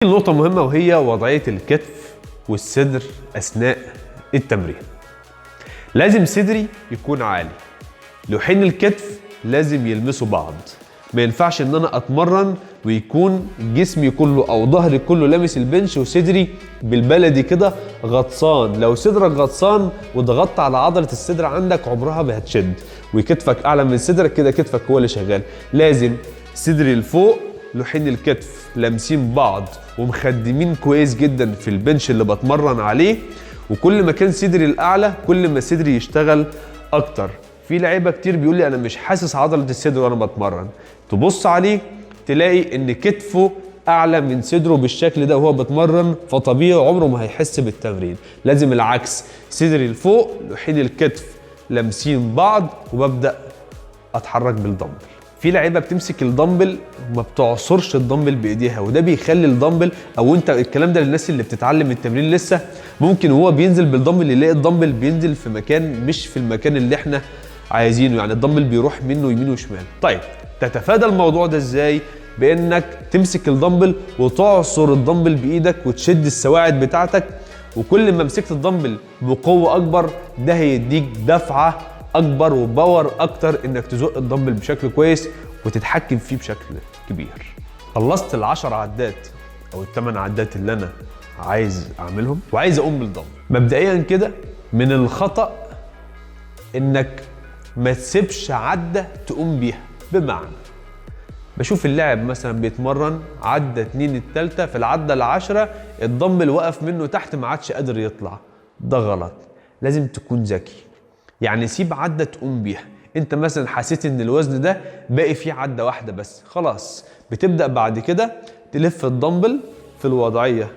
نقطة مهمة وهي وضعية الكتف والصدر أثناء التمرين. لازم صدري يكون عالي، لوحين الكتف لازم يلمسوا بعض. ما ينفعش ان انا اتمرن ويكون جسمي كله او ظهري كله لامس ال bench وصدري بالبلدي كده غطسان. لو صدرك غطسان وضغطت على عضلة الصدر عندك عمرها ما هتشد، وكتفك اعلى من صدرك كده كتفك هو اللي شغال. لازم صدري لفوق، لوحين الكتف لامسين بعض ومخدمين كويس جدا في ال bench اللي بتمرن عليه. وكل ما كان صدري الاعلى كل ما صدري يشتغل اكتر. في لعيبة كتير بيقول لي انا مش حاسس عضلة الصدر وانا بتمرن، تبص عليه تلاقي ان كتفه اعلى من صدره بالشكل ده وهو بتمرن، فطبيعي عمره ما هيحس بالتمرين. لازم العكس، صدري لفوق، لوحين الكتف لامسين بعض، وببدا اتحرك بالدمبل. في لعيبة بتمسك الدمبل وما بتعصرش الدمبل بايديها، وده بيخلي الدمبل، او انت الكلام ده للناس اللي بتتعلم التمرين لسه، ممكن وهو بينزل بالدمبل يلاقي الدمبل بينزل في مكان مش في المكان اللي احنا عايزينه، يعني الدمبل بيروح منه يمين وشمال. طيب تتفادى الموضوع ده ازاي؟ بانك تمسك الدمبل وتعصر الدمبل بايدك وتشد السواعد بتاعتك، وكل ما مسكت الدمبل بقوة اكبر ده هيديك دفعه اكبر و power اكتر انك تزق الدمبل بشكل كويس وتتحكم فيه بشكل كبير. خلصت ال10 عدات او ال8 عدات اللي انا عايز اعملهم وعايز اقوم بالدمبل. مبدئيا كده من الخطأ انك ما تسيبش عدة تقوم بيها. بمعنى بشوف اللاعب مثلا بيتمرن عدة 2 التالتة، في العدة 10 الدمبل وقف منه تحت ما عادش قادر يطلع. ده غلط، لازم تكون ذكي، يعني سيب عدة تقوم بيها. انت مثلا حسيت ان الوزن ده باقي فيه عدة واحدة بس، خلاص بتبدأ بعد كده تلف الدمبل في الوضعية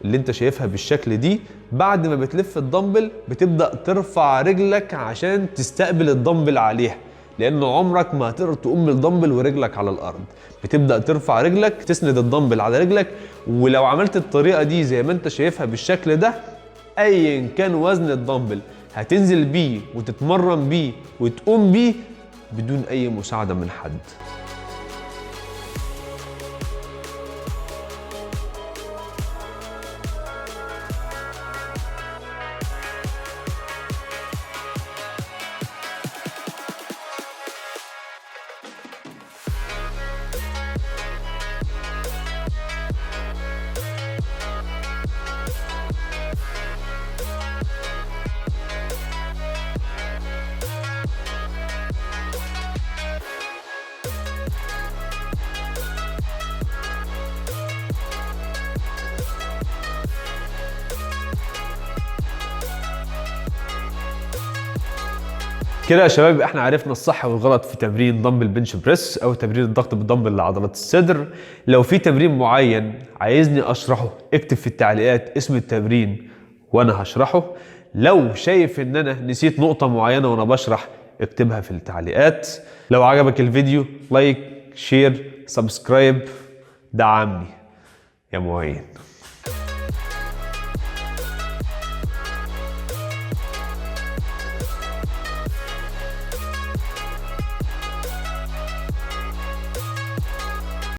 اللي انت شايفها بالشكل دي. بعد ما بتلف الدمبل بتبدأ ترفع رجلك عشان تستقبل الدمبل عليها، لأنه عمرك ما هتقدر تقوم بالدمبل ورجلك على الأرض. بتبدأ ترفع رجلك تسند الدمبل على رجلك، ولو عملت الطريقة دي زي ما انت شايفها بالشكل ده، أيا كان وزن الدمبل هتنزل بيه وتتمرن بيه وتقوم بيه بدون أي مساعدة من حد. كده يا شباب احنا عرفنا الصح والغلط في تمرين dumbbell bench press او تمرين الضغط بالدمبل لعضلات الصدر. لو في تمرين معين عايزني اشرحه اكتب في التعليقات اسم التمرين وانا هشرحه. لو شايف ان انا نسيت نقطة معينة وانا بشرح اكتبها في التعليقات. لو عجبك الفيديو like share subscribe، دعمني يا معين.